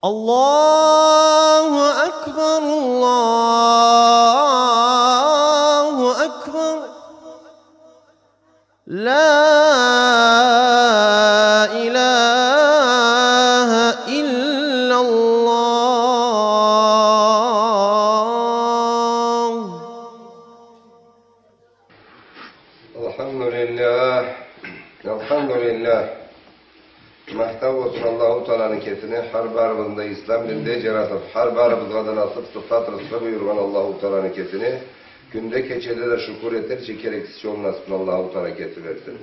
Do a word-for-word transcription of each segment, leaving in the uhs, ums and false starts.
الله أكبر، الله أكبر. لا إله إلا الله. الحمد لله. الحمد لله. Махтау болсун Аллаху Тааланы кесине, хар барыбызны да ислам динде джаратыб, хар барыбызгъа да насыб, сыхат, рызкъы буюргъан Аллаху Тааланы кесине, кюнде, кечеде да шукур этерча, керексиз джолну насыбын Аллаху Таала кеси берсин.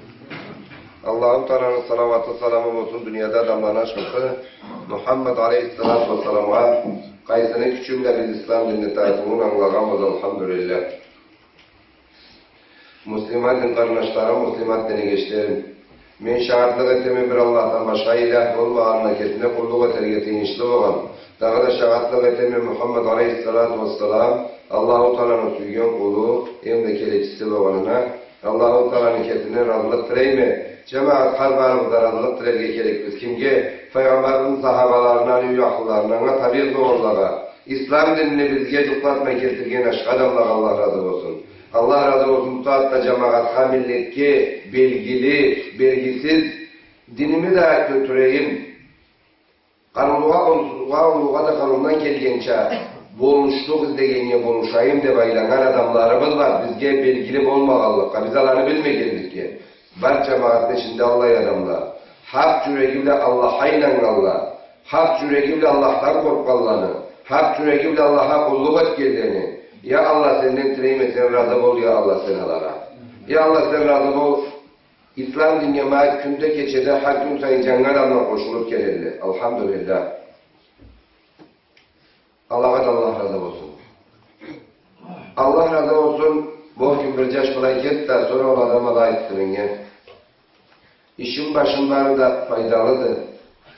Аллаху Тааланы салауаты, саламы болсун дунияда адамланы ашхысы Мухаммад алейхиссалату уассаламгъа, къайсыны кючю бла биз ислам динни тартыуун ангылагъанбыз, алхамдулиллях. Муслимат дин къарнашларым, муслимат дин эгечлерим. Мен шагъатлыкъ этеме бир Аллахдан башха илях болмагъанына, кесине къуллукъ этерге тыйыншлы болгъан. Дагъыда шагъатлыкъ этеме Мухаммад алейхиссалату уассалам Аллаху Тааланы сюйген къулу, эм да келечиси болгъанына. Аллаху Тааланы кесине разылыкъ тилейме. Джамагъат, хар барыбыз да разылыкъ тилерге керекбиз. Кимге? Файгъамбарыбызны сахабаларына, юй ахлуларына, анга табигъ болгъанлагъа. Ислам динни бизге джукълатмай келтирген ашхы адамлагъа Аллах разы болсун. Аллах разы болсун бу сагъатда джамагъатха, миллетге белгили, белгисиз, диними да кётюрейим. Къарыулугъа, онсузгъа, уллугъа да къарыуумдан келгенча болушлукъ излегеннге болушайым деб айланнган адамларыбыз бар, бизге белгили болмагъанлыкъгъа, биз аланы билмегенликге. Бар джамагъатны ичинде аллай адамла, хакъ джюреги бла Аллахха ийнаннганла, хакъ джюреги бла Аллахдан къоркъгъанланы, хакъ джюреги бла Аллахха къуллукъ этгенлени, я Аллах, сенден тилейме, сен разы бол, я Аллах, сен алагъа. Я Аллах, сен разы бол, ислам диннге ма кюнде, кечеде, хар кюн сайын джангы адамла къошулуб келелле. Алхамдулиллах. Алагъа да Аллах разы болсун. Аллах разы болсун. Бу кюн бир джаш былай кетди да, сора ол адам алай айтды меннге: «Ишим-башым бары да пайдалыды.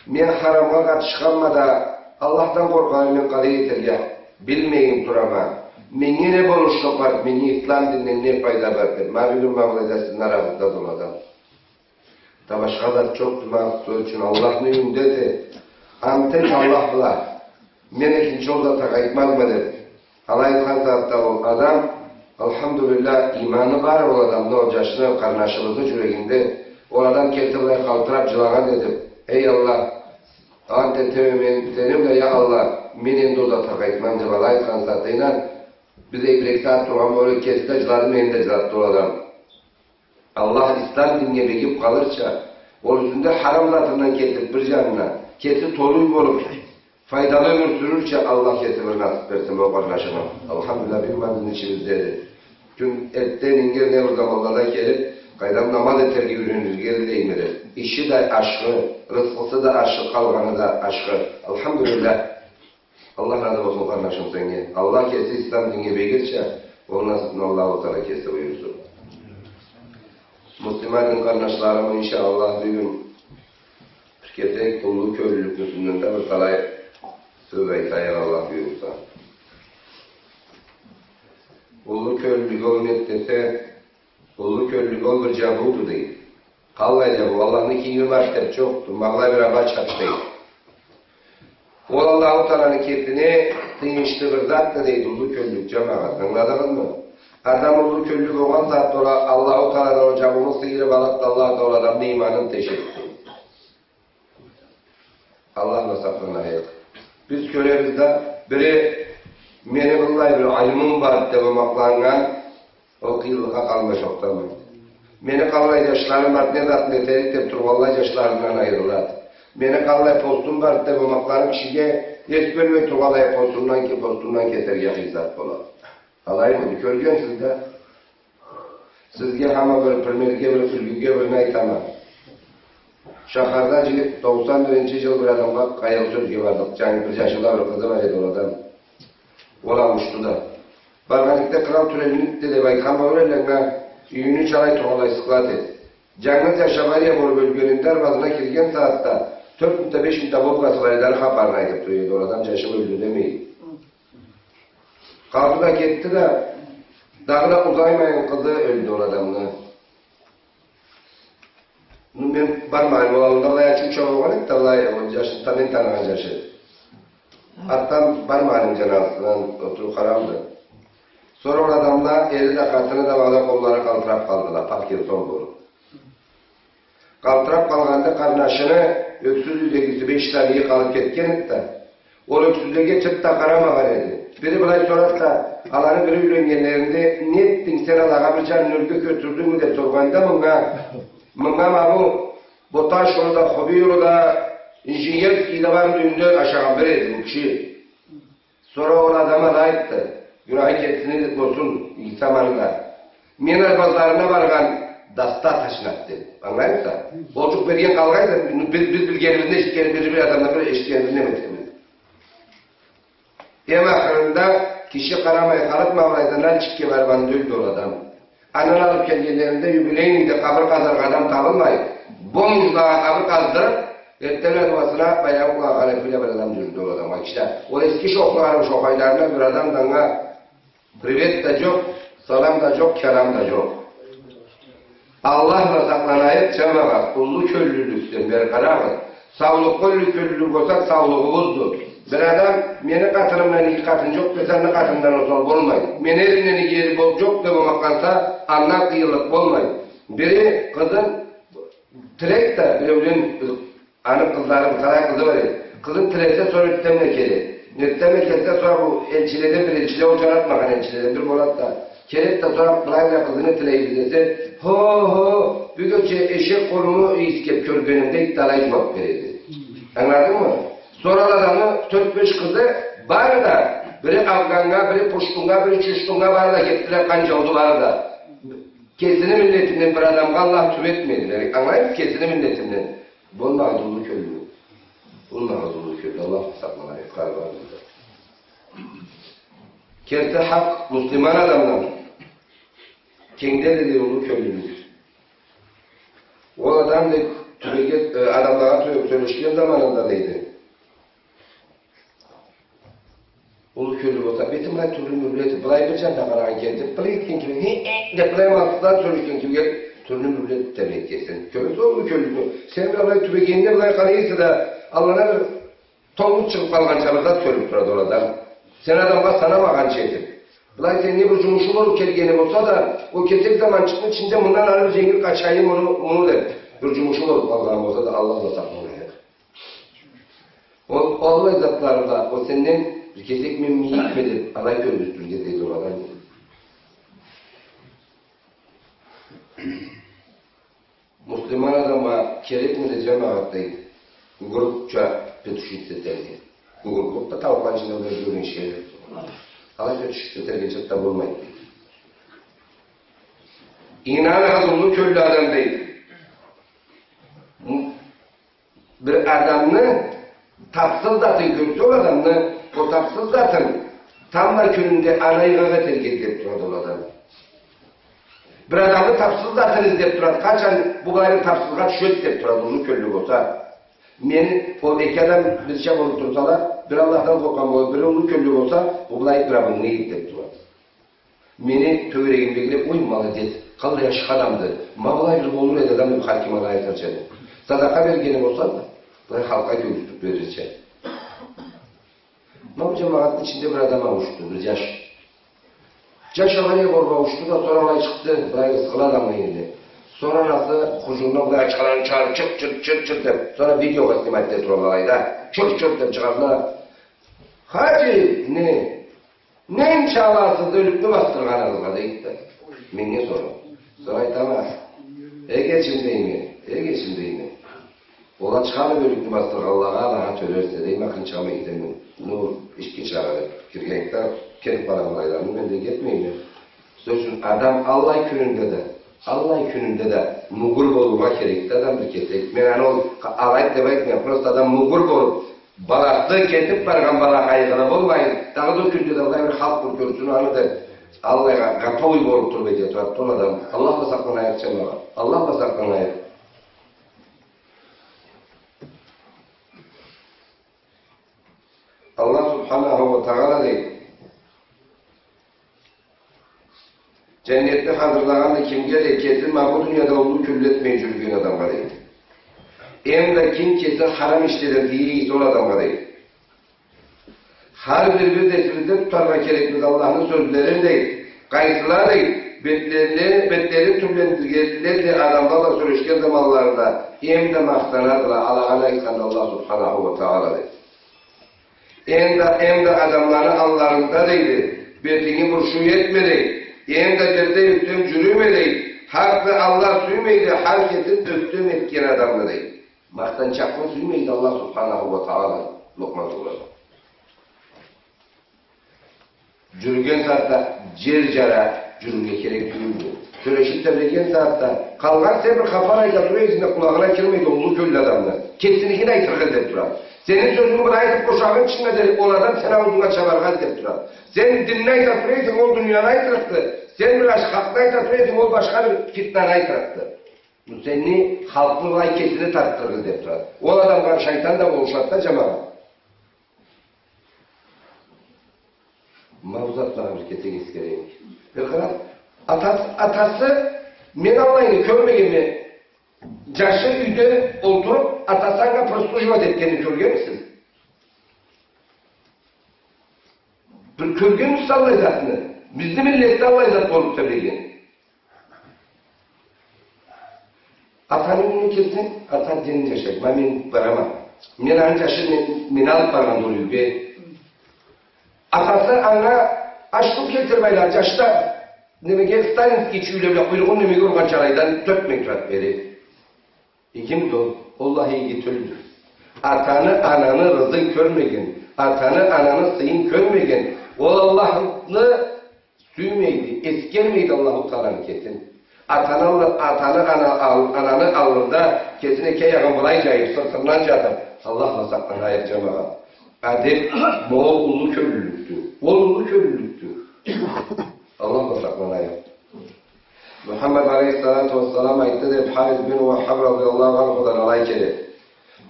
Мен харамгъа къатышханма да, Аллахдан къоркъгъанымы мен къалай этерге билмейин турама. Меннге не болушлукъ бар, меннге ислам динден не пайда бар?» — деб. Ма бюгюн ма былайда сизни арагъызда да ол адам. Да башха зат джокъду, ма сёз ючюн, Аллахны юйюнде да ант эт Аллах бла, мен экинчи ол затха къайтмазма деб. Алай айтхан сагъатда ол адам, алхамдулиллах, иманы бар ол адамны, ол джашны, къарнашыбызны джюрегинде. Ол адам келтири былай къалтыраб, джылагъан эди. Эй Аллах, ант этеме мен сени бла, я Аллах, мен энди ол затха къайтмам деб, алай айтхан сагъатда, ийнан, биз бир-эки сагъат тургъан боллукъ, кеси да джылады, мени да джылатды ол адам. Аллах ислам диннге бегиб къалырча, ол юсюнде харам затындан кетиб бир джанына, кеси толу болуб, файдалы ёмюр сюрюрча, Аллах кеси бир насыб берсин ол къарнашыма. Алхамдулиллах, бир ма бизни ичибиздеди. Кюн эртден ингир не бир заманлада келиб, къайдам, намаз этерге юйренирге дейме да. Иши да ашхы, рызкъысы да ашхы, къалгъаны да ашхы. Алхамдулиллах. Аллах разы болсун, къарнашым, сеннге. Аллах кеси ислам диннге бегирча, ол насыбны Аллаху Таала кеси буюрсун. Муслиман дин къарнашларым, иншаАллах, бюгюн бир кесек уллу кёллюлюкню юсюнден да бир талай сёз айтайыкъ, Аллах буюрса. Уллу кёллюлюк ол неди десе, уллу кёллюлюк ол бир джабыуду, дейди. Къаллай джабыу, Аллахны кийими бар деб джокъду, ма былай бир аба чакъ, дейди. Ол Аллаху Тааланы кесине тыйыншлы бир затды, дейди, уллу кёллюлюк, джамагъат. Ангыладыгъызмы? Адам уллу кёллю болгъан сагъатда ол Аллаху Тааладан ол джабыуну сыйырыб алыб да, Аллаху Таала ол адамны иманын тешеди. Аллах бла сакъланайыкъ. Биз кёребиз да, бири мени быллай бир илмум бар деб омакъланнган, ол къыйынлыкъгъа къалмай тохтамай. Мени къаллай джашларым бар, не затны этерик деб тургъанлай джашларындан айырылады. Мени къаллай постум бар деб омакъланыб кишиге эс бёлмей тургъанлай постундан ке-, постундан кетерге хыйзат болады. Алаймыды? Кёргенсиз да. Сизге хама бир примерге, бир юлгюге бирин айтама. Шахарда джи-, токъсан биринчи джыл бир адамгъа къайгъы сёзге бардыкъ. Джангы бир джашы да, бир къызы бар эди ол адам. Ол ауушду да. Баргъанлыкъда кърал тюрелмикди деб айтхан болур эдиле анга, юйюню чалай тургъанлай схват эди. Джангыз джашы авария болуб ёлгенинде, арбазына кирген сагъатда тёрт минг да, беш минг да бобгасы бар эди, ары хапарын айтыб тура эди ол адам, джашым ёлдю демей. Къалды да кетди да, дагъыда узаймайын къызы ёлдю ол адамны. Ну, мен бармайым, ол аллында былай ачыуча болгъан эди да, былай, ол джашны, мен таныгъан джашы. Артдан бармагъанынг джаназысына, отуруб къарарыкъды. Сора ол адамла, эри да, къатыны да, бала, къоллары къалтыраб къалдыла, Паркинсон болуб. Къалтыраб къалгъанды, къарнашыны ёксюз юйдегиси, беш сабийи къалыб кетген эди да. Ол ёксюзлеге чырт да къарамагъан эди. Бири былай сорады да, аланы бири юйленнгенлеринде: «Не этдинг сен, алагъа бир джанын ёлюге кёлтюрдюнгмю?» — деб соргъанда, мынга, мынга ма бу Боташ улу да, Хубий улу да, Инженерский да бар, тюбюнде ашагъан бир эди бу киши. Сора ол адам алай айтды: «Гюнахы кесине болсун, ийсам аны да. Мен арбазларына баргъан, достаточно», — деб. Ангылаймыса? Ол джукъ берген къалгъайды, биз, биз билгенибизни, эшитгенибизни, бир адамдан бир эшитгенибизни неме этебиз. Эм ахырында киши къарамай къалыб, ма былайда Нальчикге барыб, анда ёлдю ол адам. Андан алыб келгенлеринде юбилейныйде къабыр къазаргъа адам табылмай, бомжлагъа къабыр къаздырыб, эртденле дуасына баягъы къалай бир адам джюрюдю ол адамгъа, кишиле. Ол эски шохланы шохайларындан бир адам да анга привет да джокъ, салам да джокъ, калам да джокъ. Аллах бла сакъланайыкъ, джамагъат, уллу кёллюлюкден бери къарагъыз. Саулукъгъа уллу кёллюлюк болса, саулугъубузду. Бир адам: «Мени къатынымдан иги къатын джокъ», — десе, аны къатынындан осал болмай. «Мени эримден иги эр бол-, джокъ», — деб омакъланса, андан къыйынлыкъ болмай. Бири къызын тилейди да, биреуден, аны къызлары, бир талай къызы бар эди. Къызын тилесе, сора эртденле келеди. Эртденле келсе, сора бу элчиледен бир, элчиле ол джаратмагъан элчиледен бир болады да. Келеди да, сора былай да къызыны тилейди десе, хо, хо, бюгече эшек къолуну ийип кёргеним, дейди да, алай джууап береди. Ангыладынгмы? Сора аладан тёрт-беш къызы бары да, бири афгъаннга, бири пуштуннга, бири чуштуннга, бары да кетдиле, къан джауду бары да. Кесини миллетинден бир адамгъа Аллах тюбетмеди. Ангылаймысыз? Кесини миллетинден. Болмагъыз уллу кёллю. Болмагъыз уллу кёллю. Аллах сакъласын, къаргъа. Керти хакъ, муслиман адамдан кенгде да уллу кёллюлюк. Ол адам да тюбеге, э, адамлагъа тюбеп сёлешген заманында, дейди, уллу кёллю болса, бетин былай тюрлю-мюрлю этип, былай бир джанына къарагъан кибик, былай этген кибик, э, э, деп, былай мансыздан сёлешген кибик, тюрлю-мюрлю этип тебрейт кесин. Кёресе уллу кёллюню. Сен былай тюбегенинге былай къарайса да, аллына бир тонгуз чыгъып къалгъанча бир зат кёрюп турады ол адам. Сен адамгъа санамагъанча этип. Былай сеннге бир джумушу болуп келгени болса да, ол кесек заманчыкъны ичинде мындан ары бир дженгил къачайым муну, муну деп, бир джумушу болуп къалгъан болса да, Аллах да сакъласын. Ол, ол аллай затларда, ол сенден бир кесек мен мийикме деп, алай кёргюзтюрге дейди ол адам. Муслиман адамгъа керекмиди, джамагъат, дейди, гугурукча петушиться этерге? Гугурук да тауукъланы ичинде бир джюрюген шей. Алай петушиться этерге чырт да болмайды, дейди. Ийнаныгъыз, уллу кёллю адам, дейди, бир адамны тапсыз затын кёрсе, ол адамны, ол тапсыз затын тамбла кюнюнде аны айгъакъ этерге деп турады ол адам. Бир адамны тапсыз затын излеп турады, къачан бу былай бир тапсызгъа тюшеди деп турады, уллу кёллю болса. Мени, ол эки адам бирча болуп турсала, бир Аллахдан къоркъгъан болуп, бири уллу кёллю болса, бу былай бир абынны излеп турады. Мени тёгерегимдегиле, ой, молодец, къаллай ашхы адамды, ма былай бир болур эди адам деп, хар ким алай айтырча эди. Садакъа бергени болса да, былай халкъгъа кёргюзтюп берирча. Ма бу джамагъатны ичинде бир адам ауушду, бир джаш. Джаш авария болуп ауушду да, сора алай чыкъды, былай ырысхылы адамны элинде. Сора анасы хужурундан былай ачхаларын чыгъарып, чырт, чырт, чырт, чырт деп, сора видеогъа снимать эте туралла алайда. Чырт, чырт деп чыгъардыла. Хаджи, не? Ненча аласыз да ёлюкню басдыргъаныгъызгъа, дейди да. Меннге сора. Сора айтама, эгечим, дейме, эгечим, дейме. Ол ачханы ёлюкню басдыргъанлагъа, алагъа тёлерсе, дейме, акъырын чыгъармай кетеме. Ну, ишге чыгъарып киргенликге, кетип барама алайдан, мен да кетмейме. Сёз ючюн, адам аллай кюнюнде да, аллай кюнюнде да мугур болургъа керекди адам бир кесек. Мен аны ол алай деп айтмайма, просто адам мугур болуп, баласы кетип баргъан бала къайгъылы болмайын, дагъыда ол кюнде да аллай бир халкъ бир кёрсюн аны деп, аллайгъа готовый болуп туруп эте турады ол адам. Аллах бла сакъланайыкъ, джамагъат. Аллах бла сакъланайыкъ. Аллах субханаху уа тагъала дейди, джаннетни хазырлагъанды кимге дейди, кесин ма бу дунияда уллу кёллю этмей джюрюген адамгъа дейди. Эм да ким кесин харам ишледен тыйса ол адамгъа дейди. Хар бирибиз эсибизде тутаргъа керекбиз Аллахны сёзлерин, дейди. Къайсыла, дейди, бетлерин, бетлерин тюрлендиргенле да адамла бла сёлешген заманларында эм да махтанадыла, алагъа айтханды Аллах субханаху уа тагъала, дейди. Эм да, эм да адамланы алларында, дейди, бетинги бурушуу этме, дейди. Эм да бир да ёктем джюрюме, дейди. Хакъ да Аллах сюймейди хар кесин ёктем этген адамны, дейди. Махтанчакъны сюймейди Аллах субханаху уа тагъала, Лукъман сурада. Джюрюген сагъатда джер джара джюрюрге керек тюйюлдю. Сёлешиб тебреген сагъатда, къалгъан сен бир хапар айта тура эсенг да, къулагъынга кирмейди уллу кёллю адамны. Кесиникин айтырыкъ деп турады. Сени сёзюнг бир айтыб бошагъынчынга дери, ол адам сени аузунга чабаргъа деп турады. Сен динни айта тура эсенг, ол дунияны айтырыкъды. Сен бир аш-, хакъны айта тура эсенг, ол башха бир фитнаны айтырыкъды. Бу сени халкъны былай кесине тартдырыр деп турады. Ол адамгъа шайтан да болушады да, джамагъат. Ма бу затлагъа бир кесек эсгерейик. Бир къарагъыз, атасы, атасы, мен аллайны кёрмегенме, джашы юйде олтуруб, атасы анга прислуживать этгенин кёргенмисиз? Бир кёргенмисиз аллай затны? Бизни миллетде аллай зат болуб тебреген. Атаны юйюне кирсенг, ата дин джашайды. Ма мен барама. Мен аны джашы мен, мени алыб баргъанды ол юйге. Атасы анга аш-суу келтириб айланады, джаш да немеге, сталинский чюйле бла къуйругъун немеге ургъанча алайдан тёкмей турады бери. И кимди ол? Ол да иги тюлдю. Атаны, ананы ырызын кёрмеген, атаны, ананы сыйын кёрмеген, ол Аллахны сюймейди, эсгермейди Аллаху Тааланы кесин. Атаны аллы-, атаны ана-, ал-, ананы аллында кесини эки аягъын былай джайыб, сыртындан джатыб, Аллах бла сакъланайыкъ, джамагъат. Адеб, ма ол уллу кёллюлюкдю. Ол уллу кёллюлюкдю. Аллах бла сакъланайыкъ. Мухаммад алейхиссалату уассалам айтды деб, Харис бин Уаххаб радияллаху анхудан алай келеди.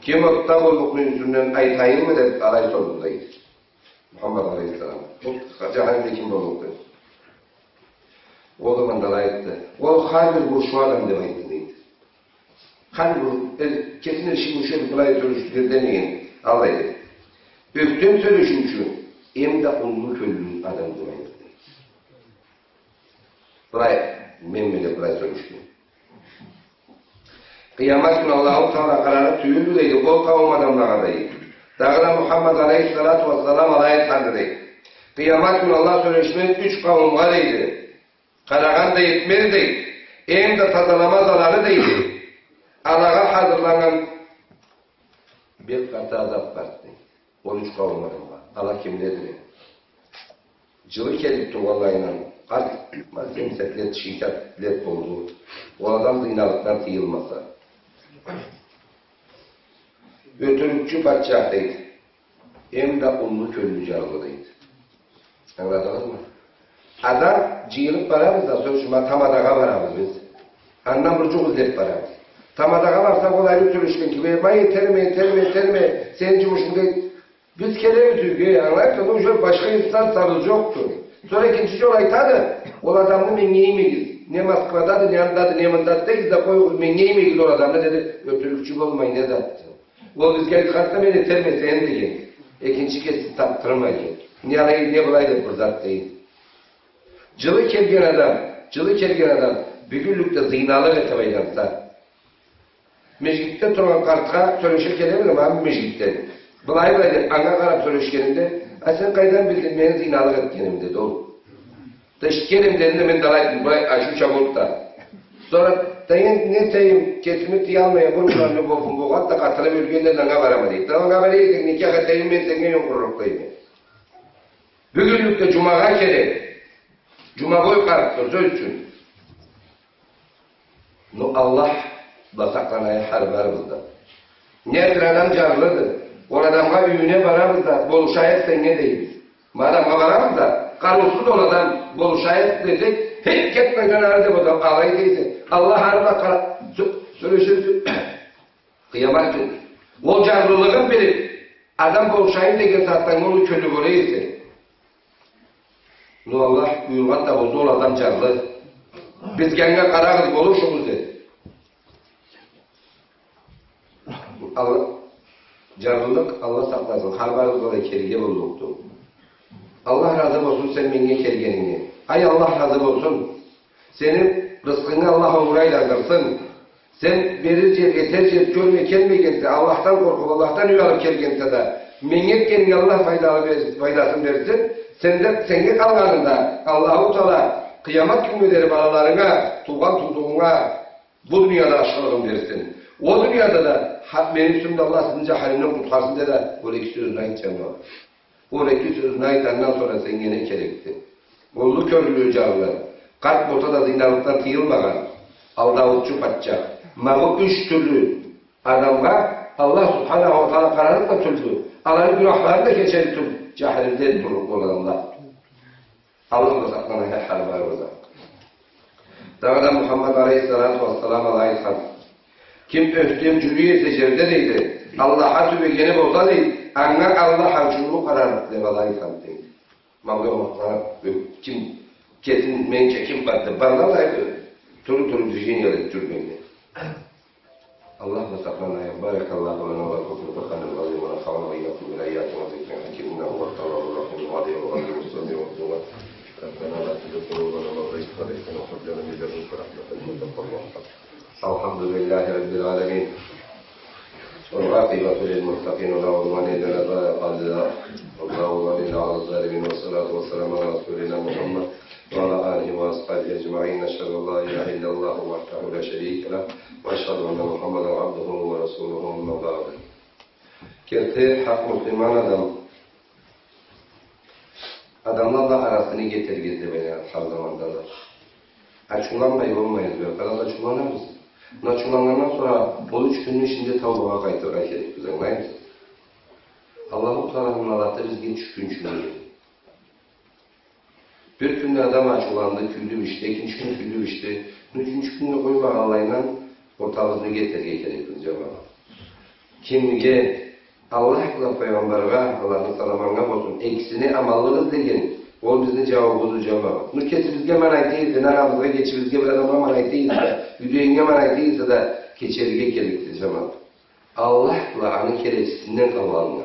Ким отда боллукъну юсюнден айтайыммы деб, алай сорду, дейди. Мухаммад алейхиссалам. Ол джаханимде ким боллукъду? Ол заманда алай айтды. Ол хар бир бурушуу адам деб айтды, дейди. Хар бир, э, кесин эрши бурушуу этиб, былай сёлешиучю демеген, алай деди. Ёктем сёлешиучю, эм да уллу кёллю адам деб айтды. Былай, мен бла былай сёлешген. Къыямат кюн Аллаху Таала къарарыкъ тюйюлдю, дейди, ол къауум адамлагъа, дейди. Дагъыда Мухаммад алейхиссалату уассалам алай айтханды, дейди. Къыямат кюн Аллах сёлешмез юч къауумгъа, дейди. Къарагъан да этмез, дейди. Эм да тазаламаз аланы, дейди. Алагъа хазырланнган бир къаты азаб барды, дейди. Ол юч къауум адамгъа. Ала кимледиле? Джылы келиб тургъанлайындан, къарт, ма, семьдесят лет, шестьдесят лет болду. Ол адам зиналыкъдан тыйылмаса. Ётюрюкчю патчах, дейди. Эм да уллу кёллю джарлы, дейди. Ангыладыгъызмы? Адам, джыйылыб барабыз да, сёз ючюн, ма тамадагъа барабыз биз. Андан бир джукъ излеб барабыз. Тамадагъа барсакъ, ол ариу сёлешген кибик, ма этерме, этерме, этерме, сени джумушунг, дейди. Биз келебиз юйге, ангылайсыз, уже башха инсан сабыр джокъду. Сора экинчи джол айтады, ол адамны меннге иймегиз. Не Москвадады, не андады, не мындады дегиз да, къоюгъуз, меннге иймегиз ол адамны, деди, ётюрюкчю болмай, не затды. Ол бизге айтханды, мен этерме сени деген. Экинчи кеси тапдырмайды. Не алай, не былай деб бир зат дейди. Джылы келген адам, джылы келген адам бюгюнлюкде зыйналыкъ этиб айланса. Межгитде тургъан къартха сёлеше келеме, ма межгитден. Былай, былай деб, анга къараб сёлешгенимде, а сен къайдан билдинг мени зыйналыкъ этгенимди, деди ол. Да эшитгенем дедим да, мен да алай этдим, былай ачыуча болуб да. Сора, да энди не этейим, кесими тыялмайма, бир уллу болуб, болуб, болуб, хатта къатыныб ёлгенде да анга барама, дейди. Да анга барай эсенг, никях этейим мен сеннге, ёнкъурлукъ дейме. Бюгюнлюкде джумагъа келе. Джумабой къартды, сёз ючюн. Ну, Аллах бла сакъланайыкъ хар барыбыз да. Не бир адам джарлыды. Ол адамгъа юйюне барабыз да, болушайыкъ сеннге дейбиз. Ма адамгъа барабыз да, къарыусуз ол адам, болушайыкъ десек, хей, кет былайдан ары деб, ол адам алай дейсе, Аллах ары бла къара-, сё-, сёлеширди. Къыямат кюн. Ол джарлылыгъын билиб, адам болушайым деген сагъатдан уллу кёллю бола эсе. Ну, Аллах буюргъан да болду, ол адам джарлы. Бизге анга къарагъыз, болушугъуз, деди. Аллах, джарлылыкъ, Аллах сакъласын, хар барыбызгъа да келирге боллукъду. Аллах разы болсун сен меннге келгенинге. Ай, Аллах разы болсун. Сени рызкъынгы Аллах онгуру айландырсын. Сен берир джер, этер джер кёрмей келмегенсе, Аллахдан къоркъуб, Аллахдан уялыб келгенсе да, меннге этгенинге Аллах пайдалы бер-, пайдасын берсин. Сенде, сеннге къалгъанын да Аллаху Таала къыямат кюннге дери балаларынга, туугъан туудугъунга бу дунияда ашхылыгъын берсин. Ол дунияда да, ха-, мени юсюмде Аллах сизни джаханимден къутхарсын, дей да, ол эки сёзню айтхан ол. Ол эки сёзню айтхандан сора сеннге не керекди? Уллу кёллю, джарлы, къарт болса да зиналыкъдан тыйылмагъан, алдаучу патчах. Ма бу юч тюрлю адамгъа Аллах субханаху ва таала къарарыкъ да тюлдю, аланы гюнахларын да кечерик тюлдю, джаханимде турлукъ болгъан Аллах. Аллах да сакъласын хар барыбызны да. Дагъыда Мухаммад алейхиссалату вассалам алай айтхан: ким ёхтем джюрюй эсе джерде, дейди, Аллахха тюбегени болса, дейди, анга Аллах ачыулу къарар, деб алай айтхан, дейди. Ма бу да ким кесин меннге ким барды, барды алай, туруб-туруб движение этиб джюрюмеге. Аллах да сакъласын. بارك الله لنا ولكم في القرآن العظيم، ونفعنا وإياكم بالآيات والذكر الحكيم، إنه هو التواب الرحيم، العلي العظيم، السميع الدعاء. ربنا لا تزغ قلوبنا بعد إذ هديتنا وهب لنا من لدنك رحمة إنك أنت الوهاب. الحمد لله رب العالمين، والعاقبة للمتقين، ولا عدوان إلا على الظالمين، والصلاة والسلام على رسولنا محمد وعلى آله وأصحابه أجمعين. أشهد أن لا إله إلا الله وحده لا شريك له، وأشهد أن محمدا عبده ورسوله. أما بعد. Керти хакъ муслиман адам, адамла бла арасын иги этерге излеб айланады хар заманда да. Ачыуланмай болмайбыз, бир къарагъыз, ачыуланабыз. Муну ачыуланнгандан сора ол юч кюнню ичинде таубагъа къайтыргъа керекбиз, ангылаймысыз? Аллаху Тааланы налаты бизге тюшгюнчюге. Бир кюнде адам ачыуланды, кюлдю, бишди, экинчи кюн кюлдю, бишди. Муну ючюнчю кюннге къоймагъанлайына ортабызны иги этерге керекбиз, джамагъат. Кимге Аллах бла Пайгъамбаргъа, Аллахны саламы анга болсун, экисине аманлыкъ излеген, ол бизни джауубузду, джамагъат. Муну кесибизге аман айта эсе, анабызгъа, кесибизге, бир адамгъа аман айта эсе да, юйдегинге аман айта эсе да, кечерге керекди, джамагъат. Аллах бла аны келечисинден къалгъанына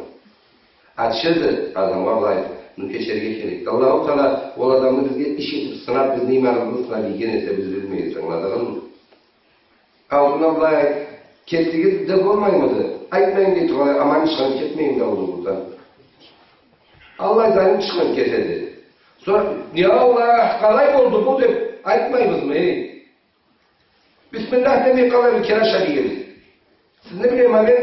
ачыды адамгъа былай, муну кечерге керекди. Аллаху Таала ол адамны бизге иш этиб сынаб, бизни иманыбызны сынаб ийген эсе, биз билмейбиз, ангыладыгъызмы? Аллына былай, кесигиз да болмаймыды? Айтмайым дей тургъанлай, аман чыкъгъан, кетмейим да аузугъуздан. Аллай залим чыкъгъан кетеди. Сора, я Аллах, къалай болду бу деб айтмайбызмы, эй? Бисмиллах демей къалай бир кере ашаргъа келеди. Сизни биле момент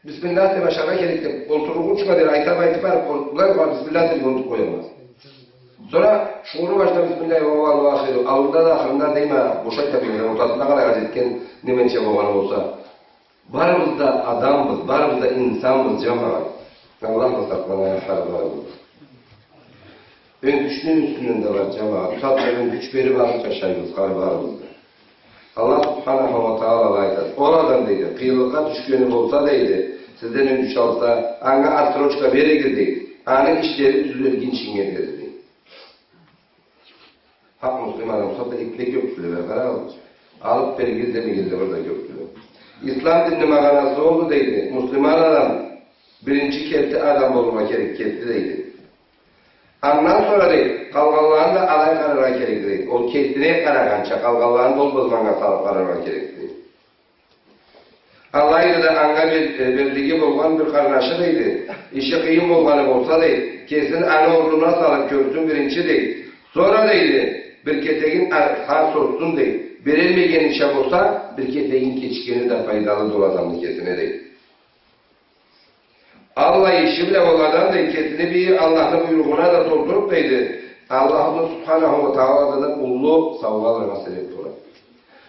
бисмиллах деб ашаргъа керек деб, олтурургъа учуна дери айтыб, айтыб барыб, ол-, былай, былай бисмиллах деб унутуб къоябыз. Сора шууру башда бисмиллахи валлаху ахиру, аллында да, ахырында да, дейме, бош айтабыз, ортасында къалай хажет этген, неменча болгъаны болса. Барыбыз да адамбыз, барыбыз да инсанбыз, джамагъат. Аллах да сакъласын хар барыбызны. Ёнкючню юсюнден да бар, джамагъат. Сатта ёнкюч бериб алыб джашайбыз хар барыбыз да. Аллах субханаху ва таала айтады: ол адам, дейди, къыйынлыкъгъа тюшгени болса, дейди, сизден ёнкюч алса, анга отсрочка беригиз, дейди. Аны ишлери тюзелгинчинге дери, дейди. Хакъ муслиман адам болса да, эки да кёбдюле, бир къарагъыз. Алыб беригиз демегенле бир да кёбдюле. Ислам динни магъанасы олду, дейди, муслиман адам биринчи керти адам болургъа керек, керти, дейди. Андан сора, дейди, къалгъанларын да алай къараргъа керек, дейди. Ол кертине къарагъанча, къалгъанларын да ол бла манга салыб къараргъа керек, дейди. Алайды да, анга бер-, э, берлиги болгъан бир къарнашы, дейди, иши къыйын болгъаны болса, дейди, кесин аны орнуна салыб кёрсюн биринчи, дейди. Сора, дейди, бир кесегин ар-, артха созсун, дейди. Берелмегенича болса, бир кесегин кечгени да пайдалыды ол адамны кесине, дейди. Аллай иши бла ол адам, дейди, кесини бир Аллахны буйругъуна да толтуруб, дейди, Аллаху субханаху ва тааладан уллу саугъа алыргъа себеб болады.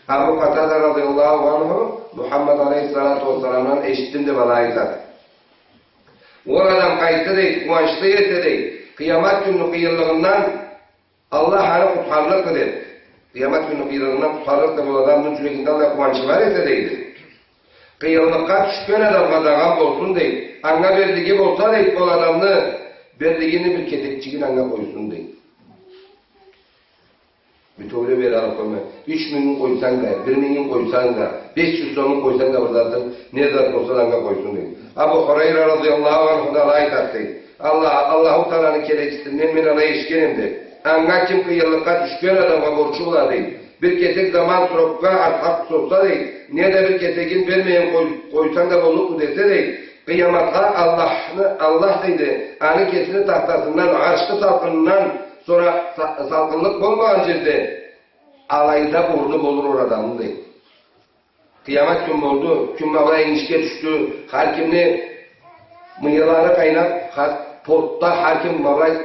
Абу Къатада радыяллаху анху, Мухаммад алейхиссалату вассаламдан эшитдим деб алай айтады. Ол адам къайсы, дейди, къууанчлы эсе, дейди, къыямат кюнню къыйынлыгъындан Аллах аны къутхарлыкъды деб, къыямат кюнню къыйынлыгъындан къутхарлыкъды деб, ол адамны джюрегинде аллай къууанчы бар эсе, дейди, къыйынлыкъгъа тюшген адамгъа дагъан болсун, дейди. Анга берлиги болса, дейди, ол адамны берлигини бир кесекчигин анга къойсун, дейди. Бютеулей бери алыб къоймай. Юч мингин къойсанг да, бир мингин къойсанг да, беш джюз сомун къойсанг да, бир затын, не зат болса да анга къойсун, дейди. Абу Хурайра радыяллаху анху да алай айтады, дейди. Аллах, Аллаху Тааланы келечисинден мен алай эшитгенем, дей. Анга ким къыйынлыкъгъа тюшген адамгъа борчу бола, дей. Бир кесек заман срокгъа артыкъ созса, дей, неда бир кесегин бермейин къой-, къойсанг да боллукъду десе, дей, къыяматха Аллахны, Аллах, дейди, аны кесини тахтасындан, аршны салкъынындан сора са-, салкъынлыкъ болмагъан джерде алайда орну болур ол адамны, дей. Къыямат кюн болду, кюн ма былай ингишге тюшдю. Хар кимни мыйылары къайнап, хар, потда хар ким ма былай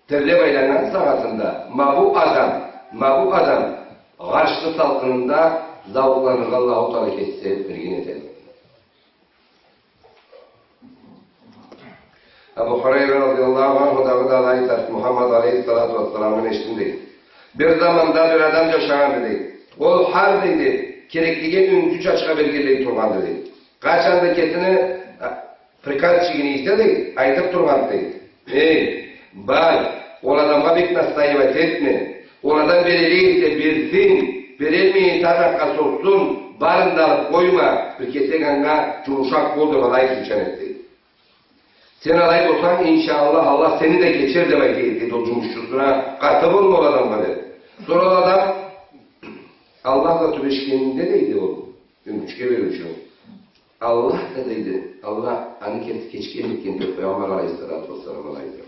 терлеп айланнган сагъатында, ма бу адам, ма бу адам гъаршны салкъынында зауукъланыргъа Аллаху Таала кеси себеп берген этеди. Абу Хурайра радияллаху анху дагъыда алай айтады, Мухаммад алейхиссалату уассаламдан эшитдим, дейди. Бир заманда бир адам джашагъанды, дейди. Ол хар, дейди, кереклиге ёнкю чачха бергенлей тургъанды, дейди. Къачан да кесини, а, приказчигин ийсе, дейди, айтып тургъанды, дейди. Эй, бар, ол адамгъа бек настаивать этме. Ол адам береллик эсе берсин, берелмей эсе артыкъгъа созсун, барын да алып къойма, бир кесек анга джумушакъ бол деп алай айтырча эди, дейди. Сен алай болсанг, иншаАллах, Аллах сени да кечер деп айта эди ол джумушчусуна, къаты болма ол адамгъа деп. Сора ол адам Аллах бла тюбешгенинде, дейди, ол ёнкючге бериучю, Аллах да, дейди, Аллах аны кеси кечген экен деп Пайгъамбар алейхиссалату уассалам алай айтады.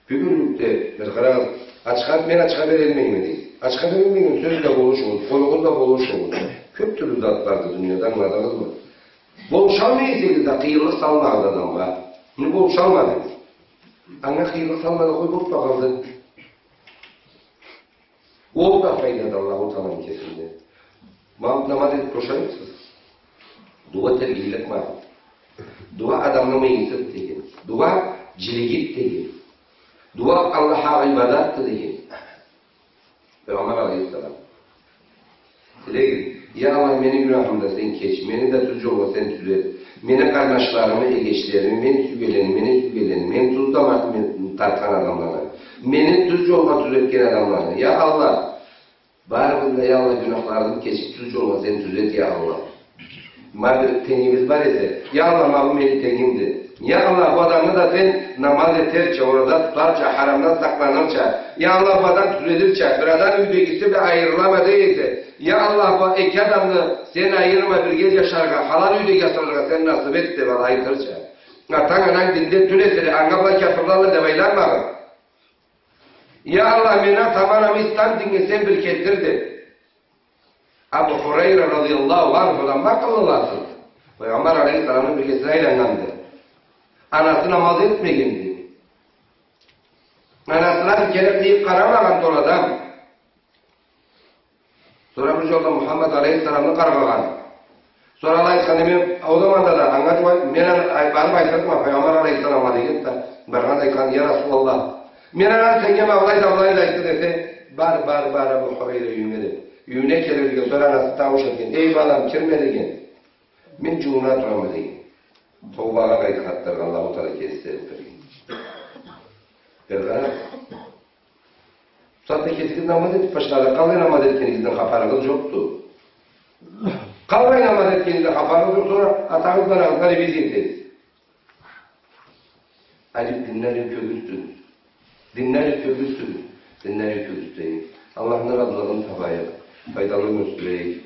Бюгюнлюкде бир къарагъыз, ачха, мен ачха берелмейме, дейди. Ачха берелмейме, сёз да болушугъуз, къолугъуз да болушугъуз. Кёп тюрлю зат барды дунияда, ангыладыгъызмы? Болушалмай эсегиз да, къыйынлыкъ салмагъыз адамгъа. Муну болушалмадыгъыз. Анга къыйынлыкъ салмады, къой, болуп да къалды. Ол да файдады Аллаху Тааланы кесинде. Ма-, намаз этип бошайыкъсыз. Дуа тергинлик ма. Дуа адамны мыйысыды деген. Дуа джилигиди деген. Дуа Аллахха ибадатды деген. Пайгъамбар алейхиссалам. Тилегиз, я Аллах, мени гюнахымы да сен кеч, мени да тюз джолгъа сен тюзет. Мени къарнашларымы, эгечлерими, мени сюйгенлени, мени сюйгенлени, мени туздан мен тартхан адамланы, мени тюз джолгъа тюзетген адамланы. Я Аллах, барыбызны да, я Аллах, гюнахларыбызны кечип, тюз джолгъа сен тюзет, я Аллах. Ма бир тенгибиз бар эсе, я Аллах, ма бу мени тенгимди. Я Аллах, бу адамны да сен намаз этерча, ораза тутарча, харамдан сакъланырча. Я Аллах, бу адам тюзелирча, бир адам юйдегиси бла айырылама дей эсе, я Аллах, бу эки адамны сен айырма, бирге джашаргъа, халал юйде джашаргъа сен насып эт деп алай айтырча. Атанг, ананг динде тюл эселе, анга былай кяфырлалла деп айланмагъыз. Я Аллах, мени атамы, анамы ислам динге сен бир келтир деп. Абу Хурайра радияллаху анхудан бакъыллылады. Пайгъамбар алейхиссаламны биргесине айланнганды. Анасы намаз этмегенди. Анасына бир кере къыйыкъ къарамагъанды ол адам. Сора бир джолда Мухаммад алейхиссаламны къаргъагъан. Сора алай айтхан, мен ол заманда да анга, мен аны ай-, барып айтырма Пайгъамбар алейхиссаламгъа деген да, баргъан да айтхан, я Расулаллах, мен анам сеннге ма былай да былай да айтды десе, бар, бар, бар, Абу Хурайра, юйюнге деп. Юйюне келирге, сора анасы таууш этген, эй, балам, кирме деген. Мен джууна турама деген. Тоубагъа къайтхатдыргъан Аллаху Таала кеси этдирген. Бир къара. Бусагъатда кесигиз намаз этип башлагъанлай, къалай намаз этгенигизден хапарыгъыз джокъду. Къалай намаз этгенигизден хапарыгъыз джокъ, сора атагъыз бла анагъызгъа ревизия этегиз. Алип, динни алып кёргюзтюгюз. Динни алып кёргюзтюгюз. Динни алып кёргюзтейик. Аллахны разылыгъын табайыкъ. Файдалы ёмюр сюрейик.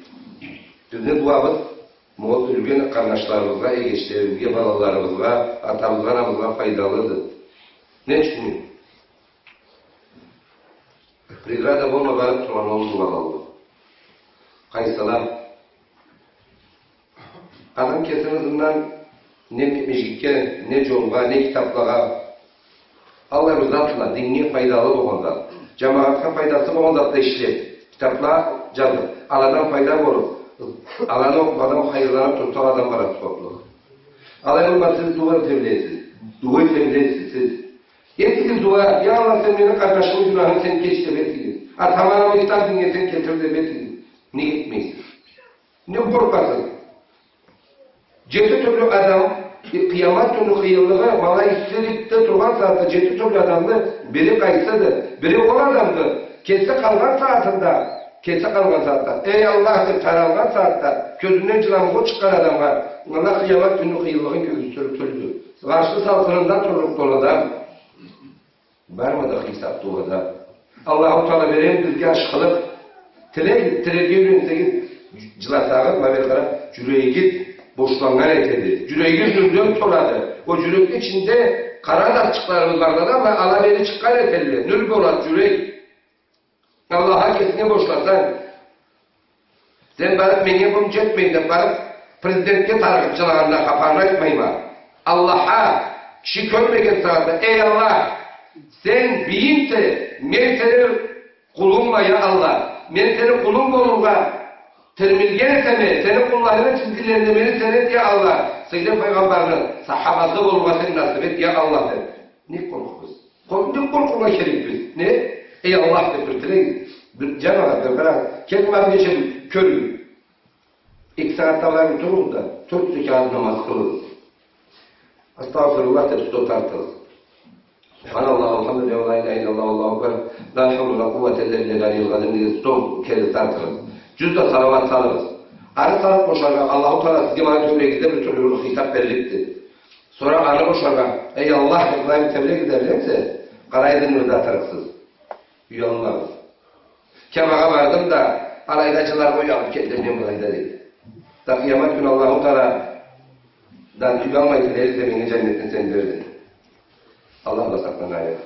Бизни дуабыз ма ол ёлген къарнашларыбызгъа, эгечлерибизге, балаларыбызгъа, атабызгъа, анабызгъа файдалыды. Не ючюн? Преграда болмай барып тургъан ол дуаланы. Къайсыла? Адам кесини ызындан не межгитге, не джолгъа, не китаплагъа, аллай бир затла, динге файдалы болгъан зат, джамагъатха файдасы болгъан затла ишлеп, китапла джазып, аладан файда болуп, аланы окъуп адам хайырланып турса, аладан барады сууаплыкъ. Алай болмаса, сиз дуа эте билесиз, дуа эте билесиз сиз. Этигиз дуа, я Аллах, сен мени къарнашымы гюнахын сен кеч деп этигиз. Атамы, анамы ислам динге сен келтир деп этигиз. Нек этмейсиз? Нек къоркъасыз? Джети тюрлю адам, э, къыямат кюнню къыйынлыгъы, ма алай иссиликде тургъан сагъатда джети тюрлю адамны бири къайсыды? Бири ол адамды, кеси къалгъан сагъатында, кеси къалгъан сагъатда, эй Аллах деп таралгъан сагъатда, кёзюнден джыламукъ чыкъгъан адамгъа, Аллах къыямат кюнню къыйынлыгъын кёргюзтюрюп тюлдю. Къаршы салкъынында турлукъ да ол адам. Бармыды хисап дууада? Аллаху Таала берген бизге ашхылыкъ. Тиле-, тилерге юренсегиз, джыласагъыз, ма бери къара, джюрегигиз бошланнган этеди. Джюрегигиз нюрден толады. Ол джюрекни ичинде къара затчыкъларыбыз барды да, ала бери чыкъгъан этелле. Нюр болады джюрек. Аллахха кесинги бошласанг, сен барыб, меннге бу джетмейди деб барыб, президентге тарыгъыб джылагъандан хапарны айтмайма. Аллахха, киши кёрмеген сагъатда: «Эй Аллах, сен бийимсе, мен сени къулунгма, я Аллах. Мен сени къулунг болургъа тирмилген этеме, сени къулларынгы тизгинлеринде мени сен эт, я Аллах. Сыйлы файгъамбарны сахабасы болургъа сен насыб эт, я Аллах», — деб. Не къоркъубуз? Къо-, не къоркъургъа керекбиз? Не? Эй Аллах деб бир тилегиз. Бир джамагъат, бир къарагъыз. Кел, ма бир кече кёрюгюз. Эки сагъатда былай бир туругъуз да, тёрт рекат намаз къылыгъыз. Астагъфируллах деб сто тартыгъыз. Субханаллах, алхамдулиллах, ла иляха иллаллах, Аллаху акбар, ла хаула ва ла къууата илля биллахил алиййил азим деб сто кере тартыгъыз. Джюз да салауат салыгъыз. Ары салыб бошаргъа, Аллаху Таала сизге, ма бу тёбегизде бир тюрлю бир хисап берликди. Сора аны бошаргъа, эй Аллах деб былай бир тебрек этериксе, къарай, зынгырдатырыкъсыз. Уялмагъыз. Кябагъа бардым да, алайда джыларгъа уялыб келдим мен былайда, дейди. Да къыямат кюн Аллаху Тааладан уялмай тилериксе, меннге джаннетни сен бер, дейди. Аллах да сакълайыкъ.